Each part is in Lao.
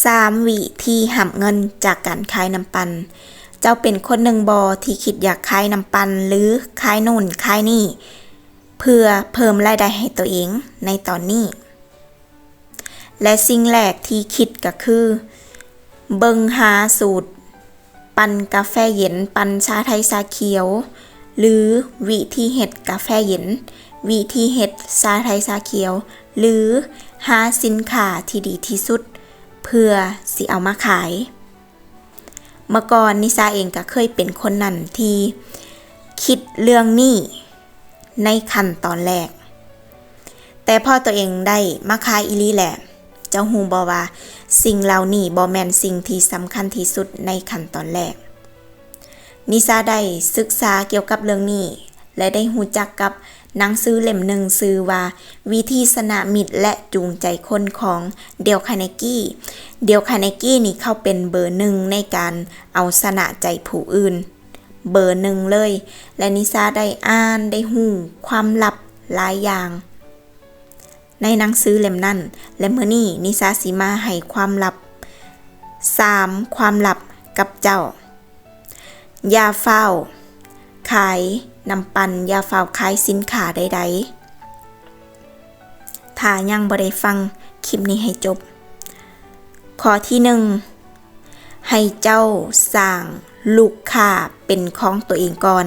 ສາມ ວິທີຮັບເງິນຈາກການຂາຍນ້ຳປັ່ນ. ເຈົ້າເປັນຄົນໜຶ່ງບໍ່ທີ່ຄິດຢາກຂາຍນ້ຳປັ່ນ ຫຼື ຂາຍໂນ່ນຂາຍນີ້ ເພື່ອເພີ່ມລາຍໄດ້ໃຫ້ຕົວເອງໃນຕອນນີ້? ແລະ ສິ່ງແລກທີ່ຄິດກໍຄື ເບິ່ງຫາສູດ ປັ່ນກາແຟເຢັນ, ປັ່ນຊາໄທຊາຂຽວ ຫຼື ວິທີເຮັດກາແຟເຢັນ, ວິທີເຮັດຊາໄທຊາຂຽວ ຫຼື ຫາສິນຄ້າທີ່ດີທີ່ສຸດເພື່ອຊິເອົາມາຂາຍ. ເມື່ອກ່ອນນິຊາເອງກໍເຄີຍເປັນຄົນນັ້ນທີ່ຄິດເລື່ອງນີ້ໃນຂັ້ນຕອນແລກ, ແຕ່ພໍຕົວເອງໄດ້ມາຂາຍອີ່ຫຼີແລ້ວ, ເຈົ້າຮູ້ບໍ່ວ່າສິ່ງເຫຼົ່ານີ້ບໍ່ແມ່ນສິ່ງທີ່ສຳຄັນທີ່ສຸດໃນຂັ້ນຕອນແລກ? ນິຊາໄດ້ສຶກສາກ່ຽວກັບເລື່ອງນີ້ ແລະ ໄດ້ຮູ້ຈັກກັບໜັງສືເຫຼັ້ມໜຶ່ງຊື່ວ່າ ວິທີຊະນະມິດ ແລະ ຈູງໃຈຄົນ ຂອງ Dale Carnegie. Dale Carnegie ນີ້ເຂົາເປັນເບີໜຶ່ງໃນການເອົາຊະນະໃຈຜູ້ອື່ນ ເບີໜຶ່ງເລີຍ ແລະ ນິຊາໄດ້ອ່ານ ໄດ້ຮູ້ຄວາມລັບຫຼາຍຢ່າງ ໃນໜັງສືເຫຼັ້ມນັ້ນ ແລະ ມື້ນີ້ນິຊາຊິມາໃຫ້ຄວາມລັບ ສາມຄວາມລັບກັບເຈົ້າ. ຢ່າຟ້າວຂາຍນ້ຳປັ່ນ, ຢ່າຟ້າວຂາຍສິນຄ້າໃດໆ ຖ້າຍັງບໍ່ໄດ້ຟັງຄລິບນີ້ໃຫ້ຈົບ. ຂໍ້ທີໜຶ່ງ ໃຫ້ເຈົ້າສ້າງລູກຄ້າເປັນຂອງຕົວເອງກ່ອນ.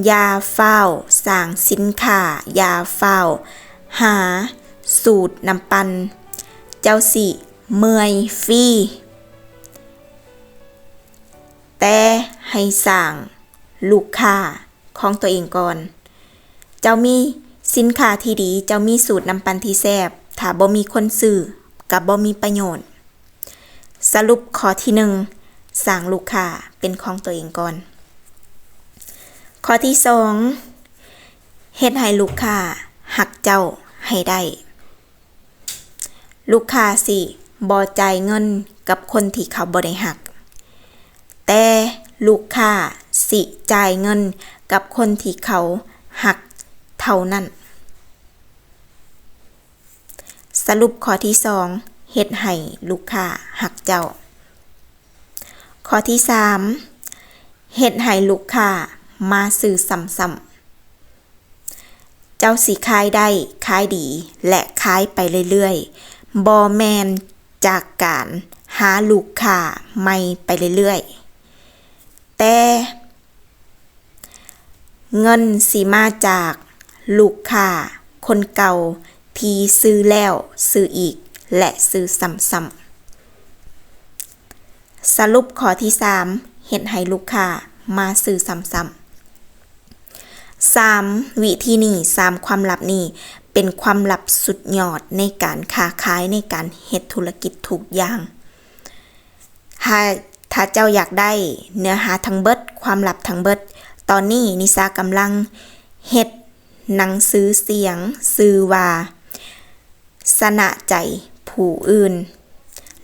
ຢ່າຟ້າວສ້າງສິນຄ້າ, ຢ່າຟ້າວຫາສູດນ້ຳປັ່ນ, ເຈົ້າຊິເມື່ອຍຟຣີ, ແຕ່ໃຫ້ສ້າງລູກຄ້າຂອງຕົວເອງກ່ອນ. ເຈົ້າມີສິນຄ້າທີ່ດີ, ເຈົ້າມີສູດນ້ຳປັ່ນທີ່ແຊບ, ຖ້າບໍ່ມີຄົນຊື້ ກໍບໍ່ມີປະໂຫຍດ. ສະຫຼຸບຂໍ້ທີໜຶ່ງ ສ້າງລູກຄ້າເປັນຂອງຕົວເອງກ່ອນ. ຂໍ້ທີສອງ ເຮັດໃຫ້ລູກຄ້າຮັກເຈົ້າໃຫ້ໄດ້. ລູກຄ້າຊິບໍ່ຈ່າຍເງິນກັບຄົນທີ່ເຂົາບໍ່ໄດ້ຮັກ, ແຕ່ລູກຄ້າຊິຈ່າຍເງິນກັບຄົນທີ່ເຂົາຮັກເທົ່ານັ້ນ. ສະຫຼຸບຂໍ້ທີສອງ ເຮັດໃຫ້ລູກຄ້າຮັກເຈົ້າ. ຂໍ້ທີສາມ ເຮັດໃຫ້ລູກຄ້າມາຊື້ຊ້ຳໆ. ເຈົ້າຊິຂາຍໄດ້, ຂາຍດີ ແລະ ຂາຍໄປເລື້ອຍໆ, ບໍ່ແມ່ນຈາກການຫາລູກຄ້າໃໝ່ໄປເລື້ອຍໆ, ແຕ່ ເງິນຊິມາຈາກລູກຄ້າຄົນເກົ່າທີ່ຊື້ແລ້ວຊື້ອີກ ແລະ ຊື້ຊ້ຳໆ. ສະຫຼຸບຂໍ້ທີສາມ ເຮັດໃຫ້ລູກຄ້າມາຊື້ຊ້ຳໆ. ສາມ ວິທີນີ້, ສາມຄວາມລັບນີ້ ເປັນຄວາມລັບສຸດຍອດໃນການຄ້າຂາຍ, ໃນການເຮັດທຸລະກິດທຸກຢ່າງ. ຖ້າ ຖ້າເຈົ້າຢາກໄດ້ເນື້ອຫາທັງເບິດ, ຄວາມລັບທັງເບິດ, ຕອນນີ້ນິຊາກຳລັງເຮັດໜັງສືສຽງຊື່ວ່າ ຊະນະໃຈຜູ້ອື່ນ,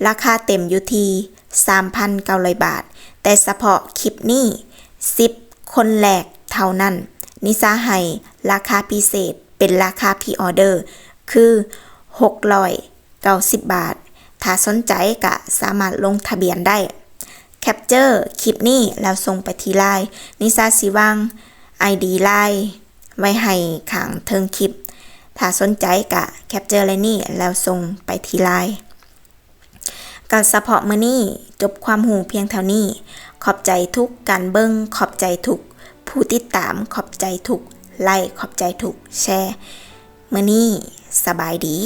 ລາຄາເຕັມຢູ່ທີ່ສາມພັນເກົ້າຮ້ອຍບາດ, ແຕ່ສະເພາະຄລິບນີ້ ສິບຄົນແລກເທົ່ານັ້ນ, ນິຊາໃຫ້ລາຄາພິເສດ ເປັນລາຄາພຣີອໍເດີ ຄື ຫົກຮ້ອຍ ເກົ້າສິບບາດ. ຖ້າສົນໃຈກະສາມາດລົງທະບຽນໄດ້. ແຄັບເຈີຄລິບນີ້ແລ້ວສົ່ງໄປທີ່ລາຍ. ນິຊາຊິວາງໄອດີລາຍໄວ້ໃຫ້ຂ້າງເທິງຄລິບ. ຖ້າສົນໃຈກະແຄັບເຈີລາຍນີ້ແລ້ວສົ່ງໄປທີ່ລາຍ. ກະສະເພາະມື້ນີ້ຈົບຄວາມຮູ້ພຽງເທົ່ານີ້. ຂອບໃຈທຸກການເບິ່ງ, ຂອບໃຈທຸກຜູ້ຕິດຕາມ, ຂອບໃຈທຸກໄລ, ຂອບໃຈທຸກແຊ. ມື້ນີ້ສະບາຍດີ.